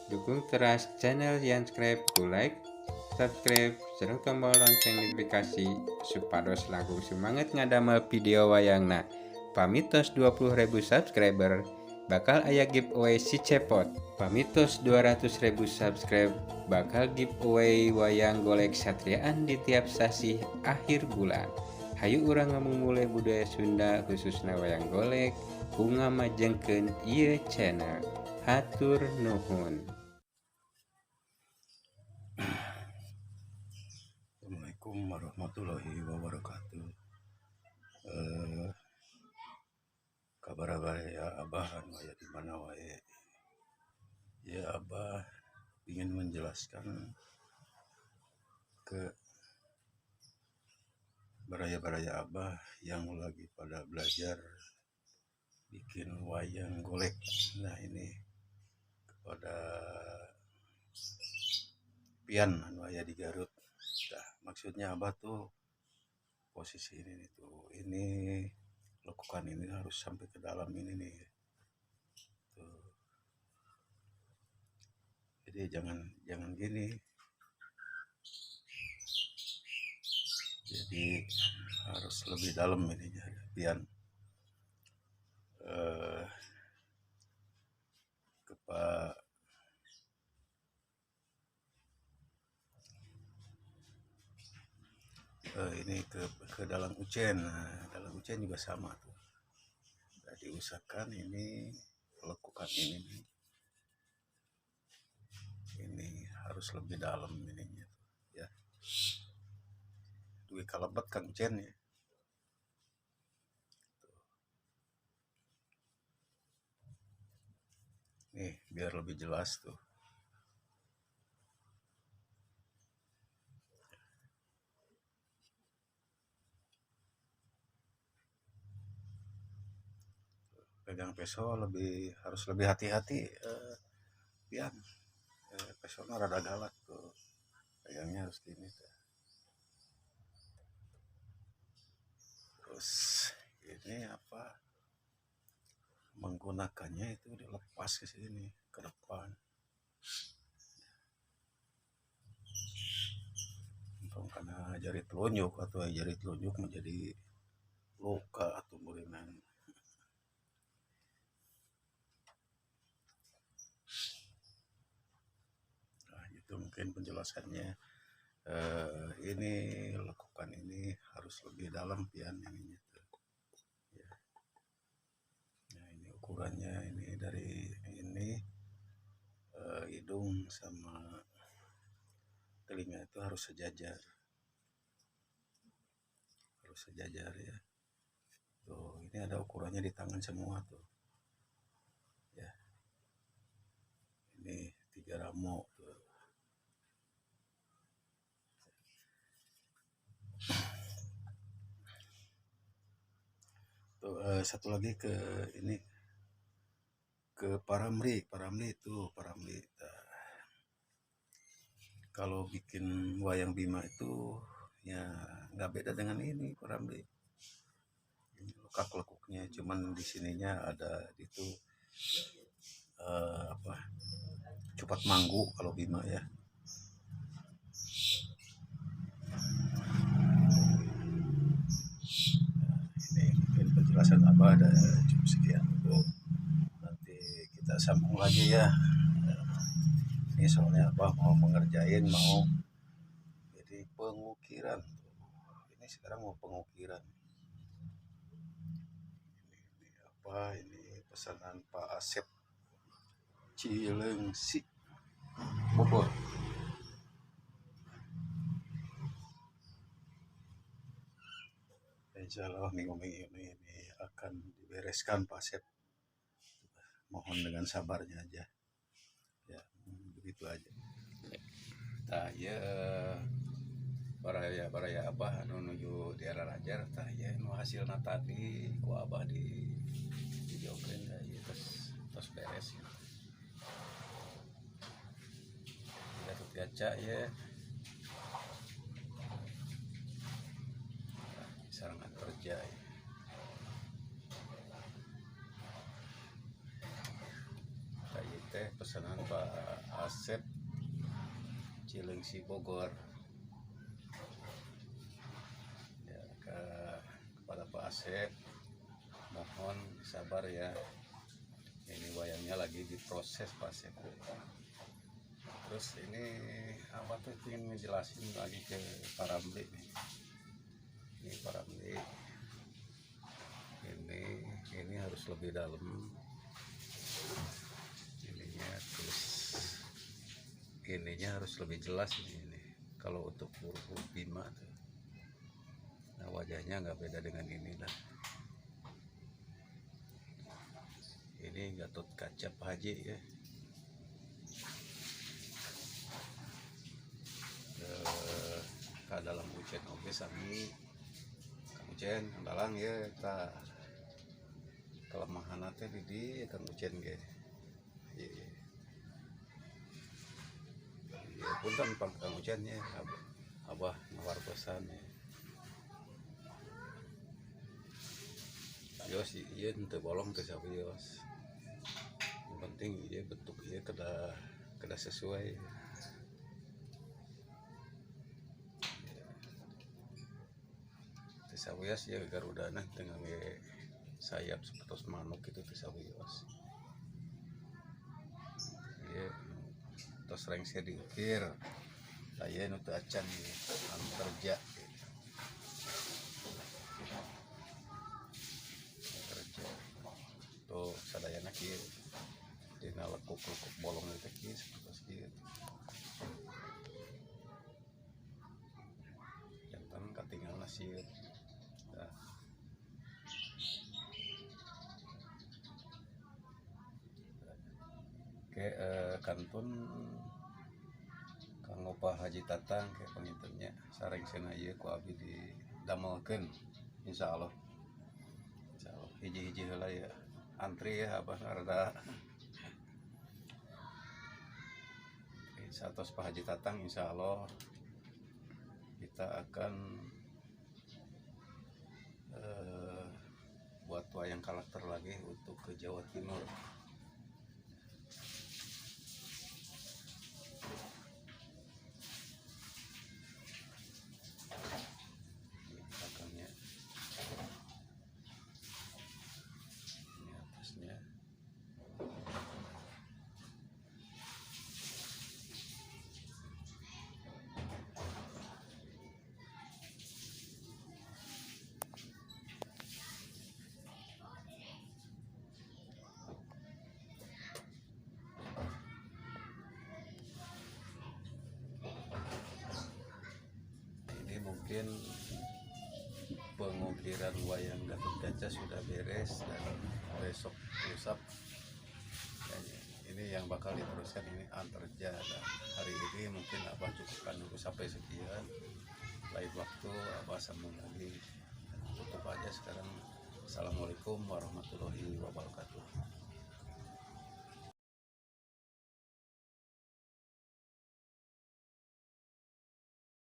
Dukung teras channel Yanscribe ku like, subscribe, sareng tombol lonceng notifikasi supados langkung semangat ngadamel video wayangna. Pamitos 20.000 subscriber bakal aya giveaway si cepot. Pamitos 200.000 subscribe bakal giveaway wayang golek satriaan di tiap sasih akhir bulan. Hayu urang ngamumule budaya Sunda khususna wayang golek ku ngamajengkeun ieu channel. Hatur nuhun. Assalamualaikum warahmatullahi wabarakatuh. Kabar ya Abah anu aya di mana wae. Ya, Abah ingin menjelaskan ke baraya-baraya Abah yang lagi pada belajar bikin wayang golek. Nah, ini kepada pian anu aya di Garut. Nah, maksudnya Abah tuh posisi ini nih tuh, ini lekukan ini harus sampai ke dalam ini nih tuh. Jadi jangan gini, jadi harus lebih dalam ininya pian. Ke Pak ini ke dalam ucen. Nah, dalam ucen juga sama tuh. Nah, diusahakan ini lekukan ini harus lebih dalam ininya tuh, ya. Duit kalebet Kang Ucen ya. Tuh. Nih biar lebih jelas tuh. Pegang peso harus lebih hati-hati, pian. Pesonya rada galak tuh, pegangnya harus gini tuh. Terus ini apa, menggunakannya itu dilepas ke sini ke depan. Untung karena jari telunjuk atau jari telunjuk menjadi luka atau murinan. Nah, itu mungkin penjelasannya. Ini lekukan ini harus lebih dalam pian ininya tuh. Ya. Nah, ini ukurannya ini dari ini, hidung sama telinga itu harus sejajar. Harus sejajar ya. Tuh, ini ada ukurannya di tangan semua tuh. Ya. Ini 3 ramo tuh. Tuh, satu lagi ke ini, ke Paramri itu Paramri. Nah, kalau bikin wayang Bima itu ya nggak beda dengan ini Paramri. Ini lekak-lekuknya, cuman di sininya ada itu apa, cupat manggu kalau Bima ya. Nah, ini mungkin penjelasan Abah ada cukup sekian dulu. Nanti kita sambung lagi ya. Ini soalnya Abah mau mengerjain, mau jadi pengukiran. Ini sekarang mau pengukiran. Ini apa? Ini pesanan Pak Asep Cileungsi Bogor. Insya Allah minggu-minggu ini akan dibereskan Pak Asep. Mohon dengan sabarnya aja. Ya, begitu aja. Tah ya baraya Abah anu nuju di Rajar, tah ya nu hasilna tadi ku Abah di videokeun ya, terus beres ya. Gatot Kaca ya. Sareng kerja ya. Tah ieu teh teh pesanan Pak Asep Cileungsi Bogor. Ya, kepada Pak Asep mohon sabar ya, ini wayangnya lagi diproses Pak Asep. Terus ini apa tuh ingin ngejelasin lagi ke Pak Ramli nih. Ini Pak Ramli, ini harus lebih dalam ininya, terus ininya harus lebih jelas ini kalau untuk huruf Bima tuh. Nah, wajahnya nggak beda dengan inilah. Ini Gatot Kaca Pak Haji ya. Ke dalam ucen oke sami Kang Ucen, Kang Dalang ya, ta kelemahan teh di di Kang Ucen ge. Iya. Ya punten Kang Ucen ya, abah ngawartosan ya. Yos ieu teu bolong teu sawios. Yang penting ieu bentuk ieu kedah sesuai. Teu sawios ya Garudana teu ngangge sayap seperti manuk itu teu sawios. Ieu tos rengse diukir. Tah ieu nu teu acan ieu anu kerja. Tuh sadayana kieu dina lekuk-lekuk bolong teh kieu sapertos kieu. Janten katingalna sieun. Tah. Oke, kantun kanggo Pak Haji Tatang ke pangintennya sarengsena ieu ku abdi didamelkeun insyaallah. Insyaallah hiji-hiji heula ya. Antri ya abah rada satos Pak Haji Tatang, insyaallah kita akan buat wayang karakter lagi untuk ke Jawa Timur. Ini belakangnya, ini atasnya. Ini mungkin pengukiran wayang Gatot Kaca sudah beres dan besok lusa ini yang bakal diteruskan ini Antarja. Dan hari ini mungkin abah cukupkan dulu sampai sekian. Lain waktu abah sambung lagi. Tutup aja sekarang. Assalamualaikum warahmatullahi wabarakatuh.